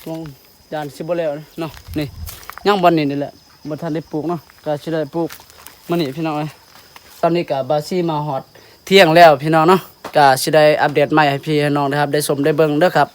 ໂມງ ຢ້ານຊິບໍ່ແລ້ວເນາະ. ນີ້ ຍັງບ່ອນນີ້ນີ້ແຫຼະ ບໍ່ທັນໄດ້ປູກເນາະ ກະຊິໄດ້ປູກມື້ນີ້ພີ່ນ້ອງເອີຍ. ຕອນນີ້ກະບ່າວຊີມາຮອດທ່ຽງແລ້ວພີ່ນ້ອງເນາະ ກະຊິໄດ້ອັບເດດໃໝ່ໃຫ້ພີ່ໃຫ້ນ້ອງໄດ້ຮັບໄດ້ຊົມໄດ້ເບິ່ງເດີຄັບ.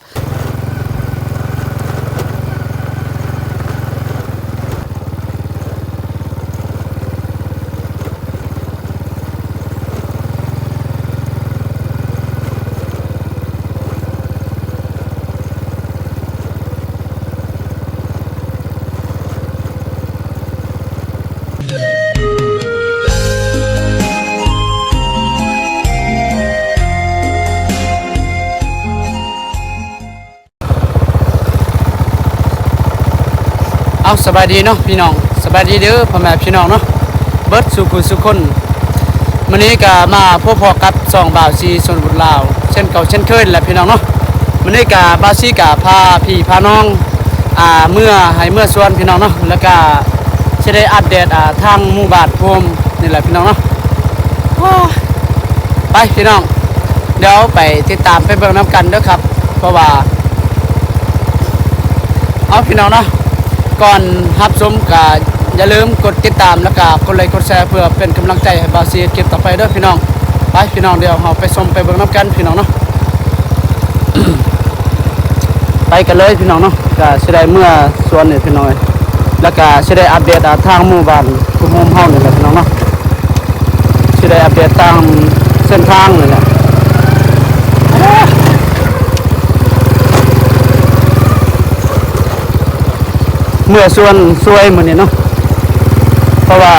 ເອົາ ສະບາຍດີເນາະພີ່ນ້ອງ ສະບາຍດີເດີພໍ່ແມ່ພີ່ນ້ອງເນາະ ເບິດສູ່ຜູ້ສູ່ຄົນ. ມື້ນີ້ກະມາພົບພໍ້ກັບຊ່ອງບ່າວຊີຊົນນະບົດລາວ ເຊັ່ນເກົ່າເຊັ່ນເຄີຍແຫຼະພີ່ນ້ອງເນາະ. ມື້ນີ້ກະບ່າວຊີກະພາພີ່ພານ້ອງ ອ່າ ເມືອໄຮ່ເມືອສວນພີ່ນ້ອງເນາະ ແລ້ວກະຊິໄດ້ອັບເດດ ອ່າ ທາງໝູ່ບ້ານໂຮມນີ້ແຫຼະພີ່ນ້ອງເນາະ. ໂອ້ ໄປພີ່ນ້ອງ ດຽວໄປຕິດຕາມໄປເບິ່ງນຳກັນເດີຄັບ ເພາະວ່າ ເອົາພີ່ນ້ອງເນາະ ກ່ອນຮັບຊົມກະຢ່າລືມກົດຕິດຕາມ ແລ້ວກະກົດໄລກົດແຊ ເພື່ອເປັນກຳລັງໃຈໃຫ້ບ່າວຊີເຮັດຄລິບຕໍ່ໄປເດີພີ່ນ້ອງ. ໄປພີ່ນ້ອງ ດຽວເຮົາໄປຊົມໄປເບິ່ງນຳກັນພີ່ນ້ອງເນາະ. ໄປກັນເລີຍພີ່ນ້ອງເນາະ ກະຊິໄດ້ເມືອສວນນີ້ພີ່ນ້ອງເອີຍ ແລ້ວກະຊິໄດ້ອັບເດດ ອ່າ ທາງໝູ່ບ້ານທຸມໂຮມເຮົານີ້ແຫຼະພີ່ນ້ອງເນາະ ຊິໄດ້ອັບເດດຕາມເສັ້ນທາງນີ້ແຫຼະ. ເມືອສວນສວຍມື້ນີ້ເນາະ ເພາະວ່າ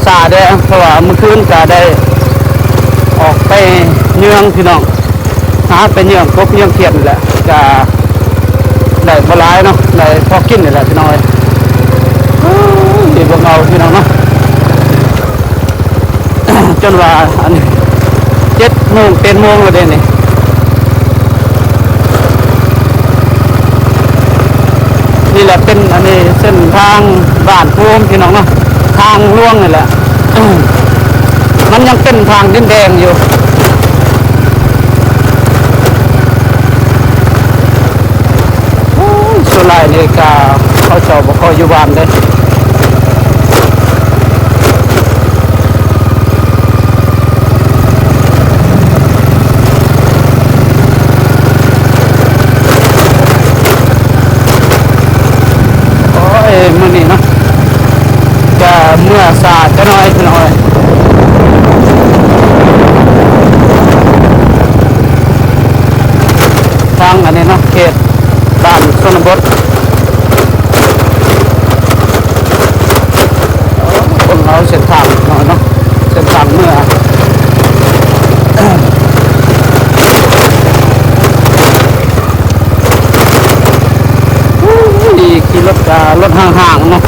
ຊາແດ່ ເພາະວ່າມື້ຄືນກະໄດ້ອອກໄປເຍືອງພີ່ນ້ອງ ຫາໄປເຍືອງກົບເຍືອງຂຽດນີ້ແຫຼະ ກະໄດ້ບໍ່ຫຼາຍເນາະ ໄດ້ພໍກິນນີ້ແຫຼະພີ່ນ້ອງເອີຍ. ໂອ້ຍ ເບິ່ງເອົາພີ່ນ້ອງເນາະ ຈົນວ່າອັນນີ້ເຈັດໂມງ ແປດໂມງແລ້ວເດ້ນີ້. ນີ້ແຫຼະເປັນອັນນີ້ເສັ້ນທາງບ້ານໂຮມພີ່ນ້ອງເນາະ ທາງຫຼວງນີ້ແຫຼະ ມັນຍັງເປັນທາງດິນແດງຢູ່. ໂອ້ຍ ສ່ວນຫຼາຍນີ້ກະເຂົາເຈົ້າບໍ່ຄ່ອຍຢູ່ບ້ານເດ້. ໂອ້ຍ ມື້ນີ້ເນາະ ກະເມືອຊ້າຈັກໜ້ອຍພີ່ນ້ອງເອີຍ ທາງອັນນີ້ເນາະ ເຂດບ້ານຊົນນະບົດ. ເບິ່ງເອົາເສັ້ນທາງເນາະ ເສັ້ນທາງເມືອ ນີ້ຂີ່ລົດກະລົດຫ່າງໆເນາະ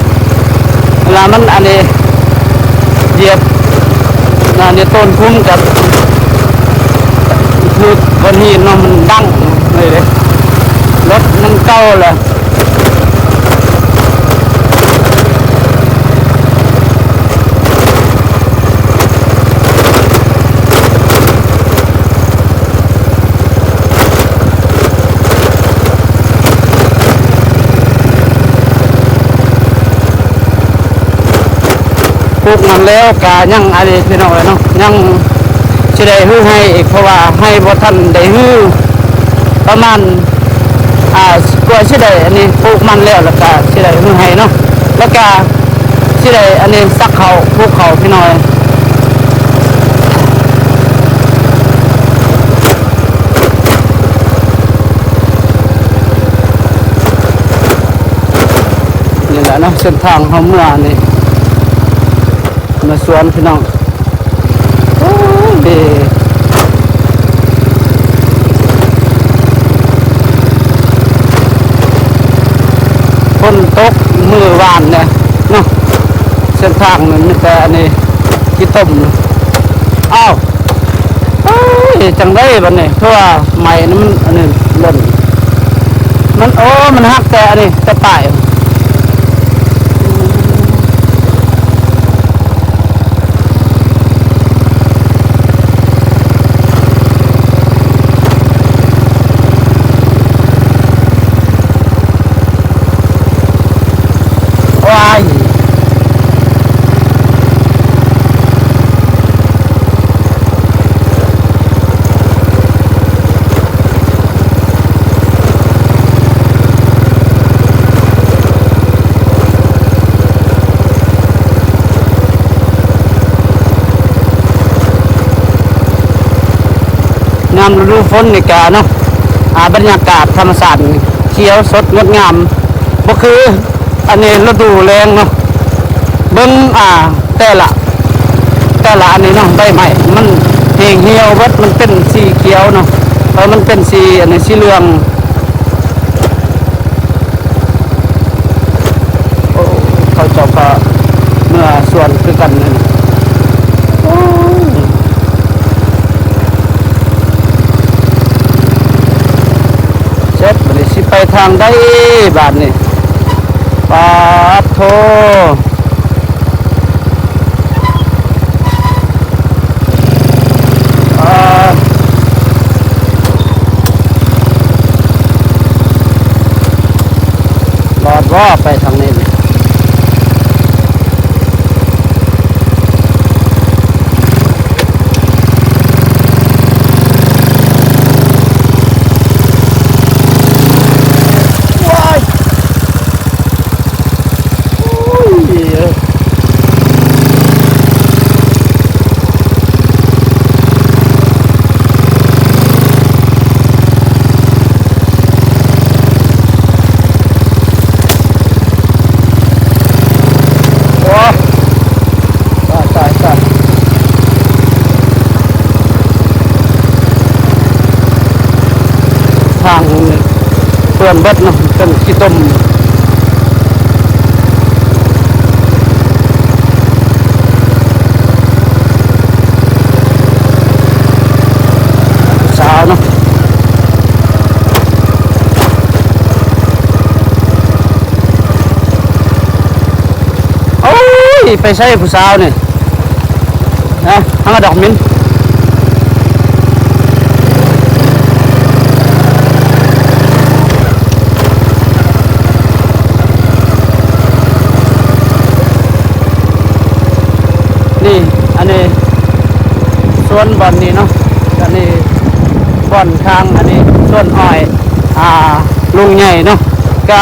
ເວລາມັນອັນນີ້ ຢຽບອັນນີ້ຕົ້ນຂຸມກັບ ຄືກ້ອນຫີນເນາະ ມັນດັງເລີຍເດ້ ລົດມັນເກົ່າແລ້ວ. ປູກມັນແລ້ວກະຍັງອັນນີ້ພີ່ນ້ອງເອີຍເນາະ ຍັງຊິໄດ້ຮື້ໄຮ່ອີກ ເພາະວ່າໄຮ່ບໍ່ທັນໄດ້ຮື້ ປະມານ ອ່າ ກວ່າຊິໄດ້ອັນນີ້ປູກມັນແລ້ວ ແລ້ວກະຊິໄດ້ຮື້ໄຮ່ເນາະ ແລ້ວກະຊິໄດ້ອັນນີ້ສັກເຂົ້າ ປູກເຂົ້າພີ່ນ້ອງເອີຍ. ນີ້ແຫຼະເນາະ ເສັ້ນທາງເຮົາເມືອນີ້ ເມືອສວນພີ່ນ້ອງ. ໂອ້ຍ ຝົນຕົກມື້ວານນີ້ເນາະ ເສັ້ນທາງມັນມີແຕ່ອັນນີ້ ຂີ້ຕົມ. ອ້າວ ໂອ້ຍ ຈັ່ງໃດບັດນີ້ ຄືວ່າໄມ້ນຳອັນນີ້ຫຼົ່ນ ມັນ ໂອ້ ມັນຫັກແຕ່ອັນນີ້ ແຕ່ປາຍ. ໂ ລະດູຝົນນີ້ກະເນາະ ອ່າ ບັນຍາກາດທຳມະຊາດຂຽວສົດງົດງາມ ບໍ່ຄືອັນນີ້ລະດູແລ້ງເນາະ. ເບິ່ງ ອ່າ ແຕ່ລະ ແຕ່ລະອັນນີ້ເນາະ ໃບໄມ້ມັນແຫ້ງຫ່ຽວເບິດ ມັນເປັນສີຂຽວເນາະ ເອີ ມັນເປັນສີ ອັນນີ້ ສີເຫຼືອງ. ໂອ້ ເຂົາເຈົ້າກໍເມືອສວນຄືກັນນັ້ນ. ໂອ້ຍ ເສັດ ບາດນີ້ຊິໄປທາງໃດບາດນີ້? ປາດໂທ ອ່າ ລອດບໍ່ ໄປທາງນີ້ນີ້? ວ້າຍ ໂອ້ຍ ໂອ້ຍ ຕາຍ ຕາຍ ຕາຍ. ທາງເປື້ອນເບິດເນາະ ເປັນຂີ້ຕົມ. ສາວເນາະ ໂອ້ຍ ໄປໃສຜູ້ສາວນີ້? ຮະ ຫາດອກມິນ ນີ້ ອັນນີ້ສວນບ່ອນນີ້ເນາະ ອັນນີ້ບ່ອນທາງ ອັນນີ້ສວນອ້ອຍ ອ່າ ລຸງໃຫຍ່ເນາະ ກະ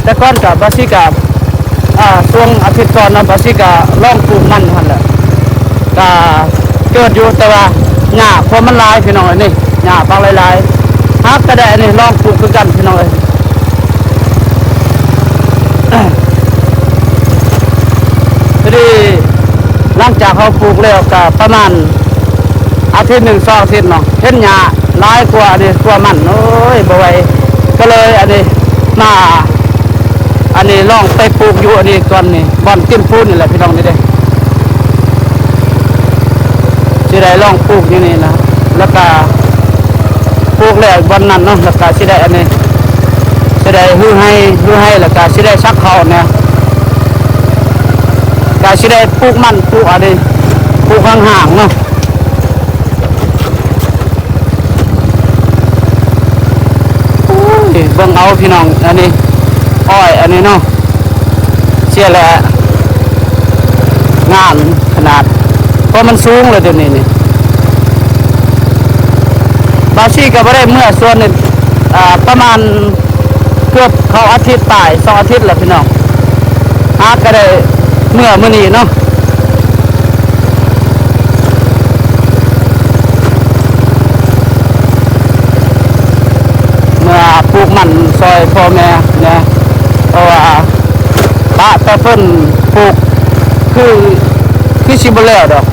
ແຕ່ກ່ອນກະບາຊິກະ ອ່າ ຊ່ວງອາທິດກ່ອນນະ ບາຊິກະລອງປູກມັນຫັ້ນແຫຼະ ກະເກີດຢູ່ ແຕ່ວ່າຫຍ້າພວກມັນຫຼາຍພີ່ນ້ອງເອີຍ ນີ້ຫຍ້າປັກຫຼາຍໆ ຫາກະໄດ້ອັນນີ້ລອງປູກຄືກັນພີ່ນ້ອງເອີຍ. ພໍດີຫຼັງຈາກເຮົາປູກແລ້ວກະປະມານ ອາທິດໜຶ່ງສອງອາທິດເນາະ ເຫັນຫຍ້າຫຼາຍກວ່ານີ້ກວ່າມັນ ໂອ້ຍ ບໍ່ໄຫວ ກໍເລີຍອັນນີ້ມາ ອັນນີ້ລອງໄປປູກຢູ່ອັນນີ້ກ່ອນນີ້ ບ່ອນຕີນປູນນີ້ແຫຼະພີ່ນ້ອງ ນີ້ເດ້ ຊິໄດ້ລອງປູກຢູ່ນີ້ນະ ແລ້ວກະປູກແລ້ວບ່ອນນັ້ນເນາະ ແລ້ວກະຊິໄດ້ອັນນີ້ ຊິໄດ້ຮື້ໄຮ່ ຮື້ໄຮ່ ແລ້ວກະຊິໄດ້ສັກເຂົ້າແດ່ ກະຊິໄດ້ປູກມັນ ປູກອັນນີ້ ປູກຫ່າງໆເນາະ. ໂອ້ຍ ເບິ່ງເອົາພີ່ນ້ອງ ອັນນີ້ອ້ອຍ ອັນນີ້ເນາະ ເສຍແຫຼະ ງາມຂະໜາດ ເພາະມັນສູງແລ້ວດຽວນີ້ນີ້ ບາຊິກະບໍ່ໄດ້ເມືອສວນນີ້ ອ່າ ປະມານ ເກືອບເຂົ້າອາທິດປາຍ ສອງອາທິດແລ້ວພີ່ນ້ອງ ຫາກະໄດ້ເມືອມື້ນີ້ເນາະ ເມືອປູກມັນຊ່ອຍພໍ່ແມ່ແດ່ ເພາະວ່າປະແຕ່ເພິ່ນປູກ ຄື ຄືຊິບໍ່ແລ້ວດອກ.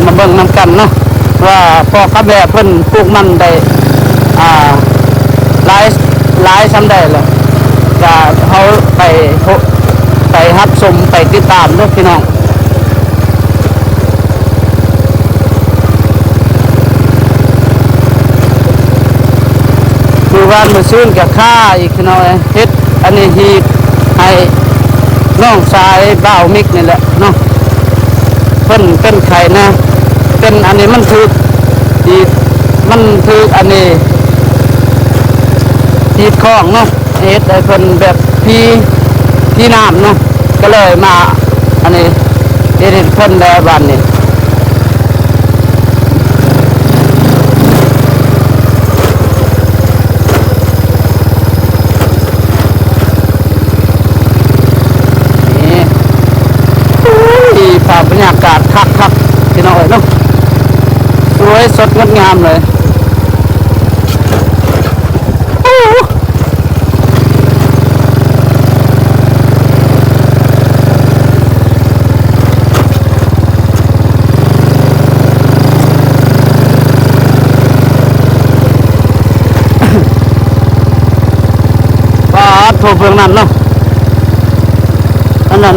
ມາເບິ່ງນຳກັນເນາະ ວ່າພໍ່ກັບແມ່ເພິ່ນປູກມັນໄດ້ ອ່າ ຫຼາຍ ຫຼາຍສ່ຳໃດແລ້ວ ກະເຮົາໄປ ໄປຮັບຊົມ ໄປຕິດຕາມເດີ້ພີ່ນ້ອງ. ມື້ວານມື້ຊືນກະຄາອີກພີ່ນ້ອງເອີຍ ເຮັດອັນນີ້ຮີດໃຫ້ນ້ອງຊາຍບ່າວມິກນີ້ແຫຼະເນາະ ເພິ່ນເປັນໄຂ້ນະ ເປັນອັນນີ້ມັນຖືກ ຮີດ ມັນຖືກອັນນີ້ ຮີດຂອງເນາະ ເຮັດໃຫ້ເພິ່ນແບບຜີ ຜີນ້ຳເນາະ ກະເລີຍມາອັນນີ້ ເຮັດໃຫ້ເພິ່ນແດ່ບາດນີ້. ຍາກາດຄັກໆ ພີ່ນ້ອງເອີຍເນາະ ສວຍສົດງົດງາມເລີຍ. ປາດໂທ ເບື້ອງນັ້ນເນາະ ອັນນັ້ນ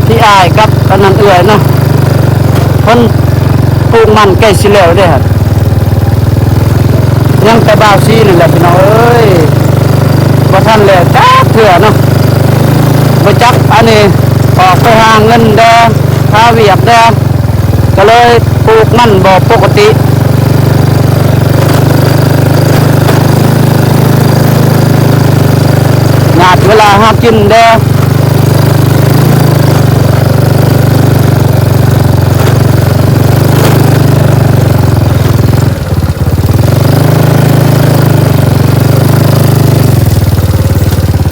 ພີ່ອ້າຍກັບອັນນັ້ນເອື້ອຍເນາະ ເພິ່ນປູກມັນໃກ້ຊິແລ້ວເດ້ ຍັງແຕ່ບ່າວຊີນີ້ແຫຼະ ພີ່ນ້ອງເອີຍ ບໍ່ທັນແລ້ວຈັກເທື່ອເນາະ ບໍ່ຈັກອັນນີ້ ອອກໄປຫາເງິນແດ່ ຫາວຽກແດ່ ກໍເລີຍປູກມັນບໍ່ປົກກະຕິ. ຍາດເວລາຫາກິນເດີ້.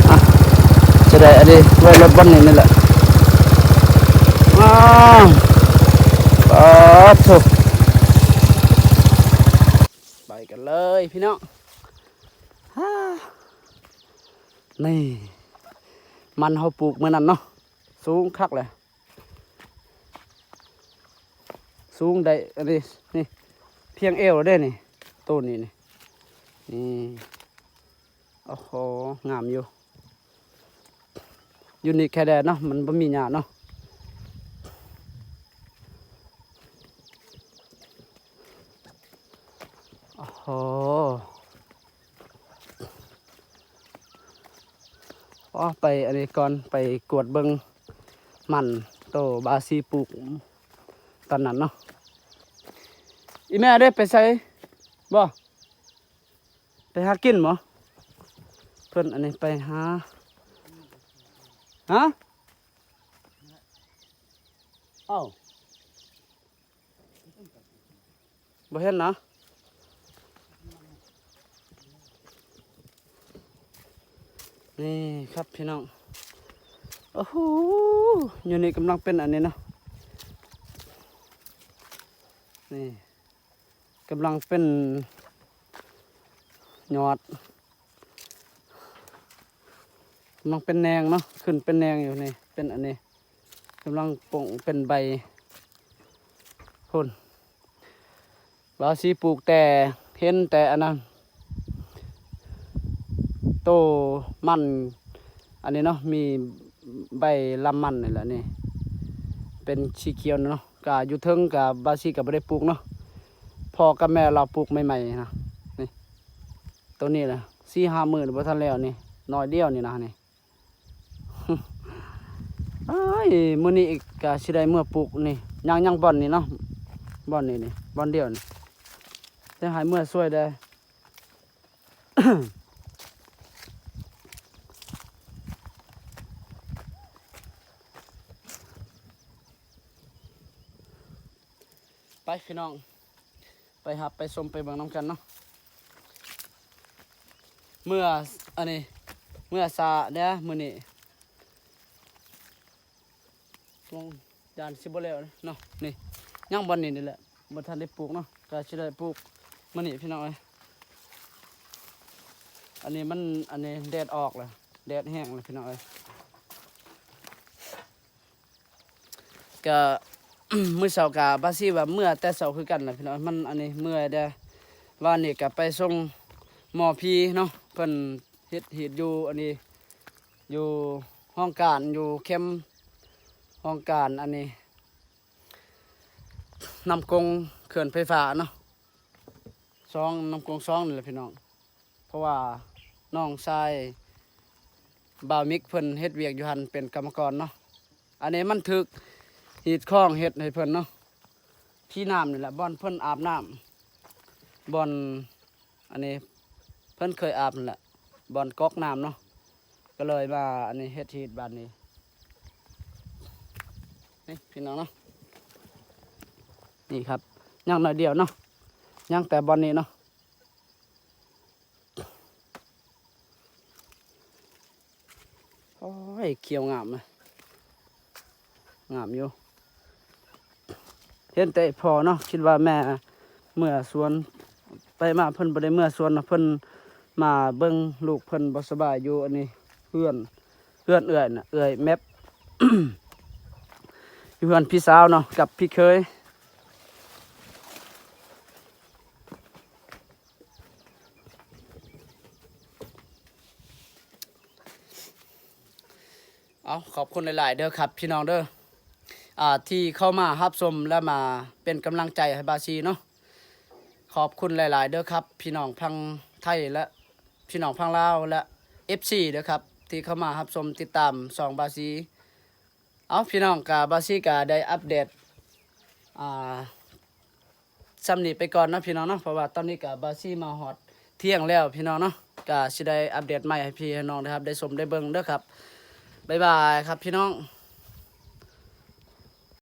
ອ່ະ ຈະໄດ້ອັນນີ້ ໄວ້ລົດບ່ອນນີ້ນີ້ແຫຼະ. ອ້າວ ປາດໂທ້ ໄປກັນເລີຍພີ່ນ້ອງ. ນີ້ ມັນເຮົາປູກມື້ນັ້ນເນາະ ສູງຄັກແຫຼະ ສູງໄດ້ອັນນີ້ ນີ້ ພຽງແອວເດ້ນີ້ ໂຕນີ້ນີ້ ນີ້ ໂອ້ໂຫ ງາມຢູ່. ຢູ່ນີ້ແຄ່ແດດເນາະ ມັນບໍ່ມີຫຍ້າເນາະ. ໂອ້ໂຫ ອໍ ໄປອັນນີ້ກ່ອນ ໄປກວດເບິ່ງມັນໂຕບ່າວຊີປູກຕອນນັ້ນເນາະ. ອີ່ແມ່ເດ້ ໄປໃສບໍ່? ໄປຫາກິນບໍ່? ເພິ່ນອັນນີ້ໄປຫາ ຮະ? ເອົ້າ ບໍ່ເຫັນນະ. ນີ້ຄັບພີ່ນ້ອງ ໂອ້ໂຫ ຢູ່ນີ້ກຳລັງເປັນອັນນີ້ເນາະ ນີ້ ກຳລັງເປັນຍອດ ກຳລັງເປັນແໜ່ງເນາະ ຂຶ້ນເປັນແໜ່ງຢູ່ນີ້ ເປັນອັນນີ້ ກຳລັງປົ່ງເປັນໃບພຸ້ນ. ບ່າວຊີປູກແຕ່ ເຫັນແຕ່ອັນນັ້ນ ໂຕມັນ ອັນນີ້ເນາະ ມີໃບລຳມັນນີ້ແຫຼະນີ້ ເປັນສີຂຽວເນາະ. ກະຢູ່ເທິງກະບ່າວຊີກະບໍ່ໄດ້ປູກເນາະ ພໍ່ກັບແມ່ລາວປູກໃໝ່ໆນະ ນີ້ ໂຕນີ້ລະ ສີ່ຫ້າມື້ບໍ່ທັນແລ້ວນີ້ ໜ້ອຍດຽວນີ້ນະນີ້. ເອີຍ ມື້ນີ້ກະຊິໄດ້ເມືອປູກນີ້ ຍັງ ຍັງບ່ອນນີ້ເນາະ ບ່ອນນີ້ນີ້ ບ່ອນດຽວນີ້ ຈະໃຫ້ເມືອຊ່ວຍແດ່. ໄປພີ່ນ້ອງ ໄປຮັບໄປຊົມໄປເບິ່ງນຳກັນເນາະ. ເມືອ ອັນນີ້ ເມືອຊ້າແດ່ມື້ນີ້ ຢ້ານຊິບໍ່ແລ້ວເນາະ. ນີ້ ຍັງບ່ອນນີ້ນີ້ແຫຼະ ບໍ່ທັນໄດ້ປູກເນາະ ກະຊິໄດ້ປູກມື້ນີ້ພີ່ນ້ອງເອີຍ. ອັນນີ້ມັນ ອັນນີ້ແດດອອກແລ້ວ ແດດແຫ້ງແລ້ວພີ່ນ້ອງເອີຍ. ກະ ມື້ເຊົ້າກະບ່າວຊີວ່າເມືອແຕ່ເຊົ້າຄືກັນລະພີ່ນ້ອງ ມັນອັນນີ້ເມື່ອຍແດ່. ວານນີ້ກະໄປສົ່ງໝໍພີເນາະ ເພິ່ນເຮັດຮີດຢູ່ອັນນີ້ ຢູ່ຫ້ອງການ ຢູ່ເຂັມຫ້ອງການອັນນີ້ ນ້ຳກົງເຂື່ອນໄຟຟ້າເນາະ ສອງ ນ້ຳກົງສອງນີ້ແຫຼະພີ່ນ້ອງ. ເພາະວ່ານ້ອງຊາຍບ່າວມິກເພິ່ນເຮັດວຽກຢູ່ຫັ້ນເປັນກຳມະກອນເນາະ. ອັນນີ້ມັນຖືກຮີດຄອງເຮັດໃຫ້ເພິ່ນເນາະ ທີ່ນ້ຳນີ້ແຫຼະ ບ່ອນເພິ່ນອາບນ້ຳ ບ່ອນ ອັນນີ້ເພິ່ນເຄີຍອາບນັ້ນແຫຼະ ບ່ອນກອກນ້ຳເນາະ ກໍເລີຍມາອັນນີ້ເຮັດຮີດບາດນີ້ ນີ້ພີ່ນ້ອງເນາະ. ນີ້ຄັບ ຍັງໜ້ອຍດຽວເນາະ ຍັງແຕ່ບ່ອນນີ້ເນາະ. ໂອ້ຍ ຂຽວງາມນະ ງາມຢູ່ ຫັນແຕ່ພໍ່ເນາະ ຄິດວ່າແມ່ເມືອສວນ ໄປມາເພິ່ນບໍ່ໄດ້ເມືອສວນເນາະ ເພິ່ນມາເບິ່ງລູກເພິ່ນບໍ່ສະບາຍຢູ່ ອັນນີ້ເຮືອນ ເຮືອນເອື້ອຍນະ ເອື້ອຍແມັບ ຢູ່ເຮືອນພີ່ສາວເນາະ ກັບພີ່ເຂີຍ. ເອົາ ຂອບຄຸນຫຼາຍໆເດີຄັບພີ່ນ້ອງເດີ ອ່າ ທີ່ເຂົ້າມາຮັບຊົມ ແລະ ມາເປັນກຳລັງໃຈໃຫ້ບ່າວຊີເນາະ. ຂອບຄຸນຫຼາຍໆເດີຄັບ ພີ່ນ້ອງຝັ່ງໄທ ແລະ ພີ່ນ້ອງຝັ່ງລາວ ແລະ ເອັຟຊີເດີຄັບ ທີ່ເຂົ້າມາຮັບຊົມຕິດຕາມຊ່ອງບ່າວຊີ. ເອົາ ພີ່ນ້ອງ ກະບ່າວຊີກະໄດ້ອັບເດດ ອ່າ ຊ່ຳນີ້ໄປກ່ອນເນາະພີ່ນ້ອງເນາະ ເພາະວ່າຕອນນີ້ກະບ່າວຊີມາຮອດທ່ຽງແລ້ວພີ່ນ້ອງເນາະ ກະຊິໄດ້ອັບເດດໃໝ່ໃຫ້ພີ່ໃຫ້ນ້ອງໄດ້ຮັບໄດ້ຊົມໄດ້ເບິ່ງເດີຄັບ. ບາຍບາຍຄັບພີ່ນ້ອງ.